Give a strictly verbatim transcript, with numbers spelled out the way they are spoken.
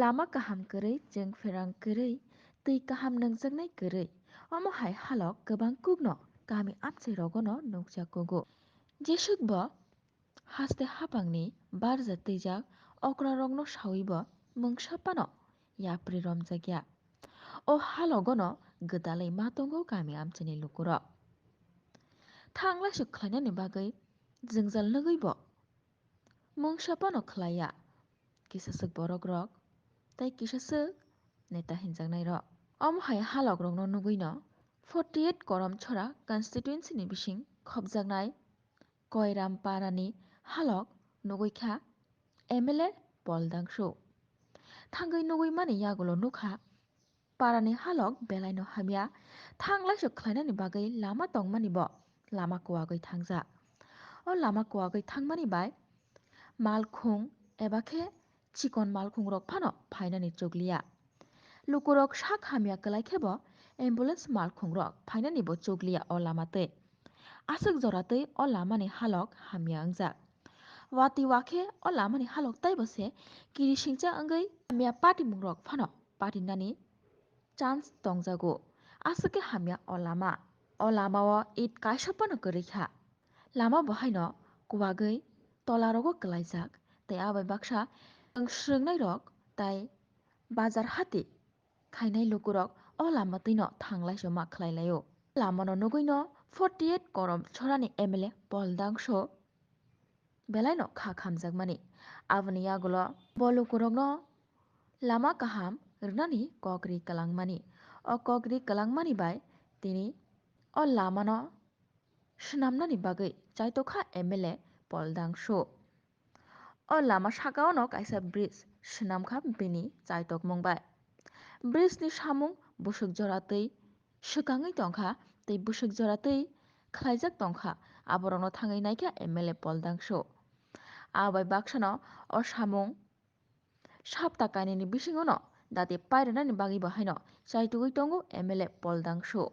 Lama kaham kwrwi, chwng pherang kwrwi, twi kaham nangjaknai kwrwi. Omo hai halok kwbang kukno kami amchai rogono nukjak kugo. Jeswk bo haste hapangni barja twijak okrarokno sawi bo mungsa phano yapri romjakya. O halogono gwdalwi ma tongo kami amchaini lukurok. Thanglaisuk khlainani bagwi jwngjal nugwi bo mungsa phano khlaiya. Kisa swk borokrok tei kisa swk neta hinjaknairok. Omo hai halokrokno nugwino forty eight Korom Chhora constituency ni bising khopjaknai Koiram parani halok nugwi kha M L A Pol Dangsu. Thangwi nugwi mani yagulo nukha parani halok belaino hamya, thanglaisuk khlainani bagwi lama tongmani bo lama kuwagwi thangjak. O lama kuwagwi thangmani bai malkhung eba khe chikon malkhungrok phano phainani chukliya. Lukurok sak hamya kwlai khe bo ambulance malkhungrok phainani bo chukliya o lama twi. Aswk jora twi o lamani halok hamya wngjak. Watwi wakhe o lamani halok taibo se kirisingcha wngwi hamya patimungrok phano patinani chance tongjago. Aswk khe hamya o lama. O lamao it kaisa phano kwrwi kha. Lama bo haino kuwagwi tolarogo kwlaijak tei abai baksa swrwngnairok tei bazar hati khainai lukurok o lama twino thanglaiso ma khlailaio. Lamano nugwino forty eight Korom Chhorani M L A Pol Dangso belaino kha khamjakmani. Aboni yagulo bo lukurokno lama kaham rwnani kok ri kwlangmani. O kok ri kwlangmani bai tini o lamano swnamnani bagwi chaitokha M L A Pol Dangsu. O lama sakaono kaisa bridge swnamkha bini chaitokmung bai. Bridge ni samung bwswk jora twi swkangwi tongkha tei bwswk jora twi khlaijak tongkha, aborokno thangwi naikha M L A Pol Dangsu. Abai baksano o samung sapta kainwini bisingono dati pairwnani bagwi bo haino chaitugwi tongo M L A Pol Dangsu.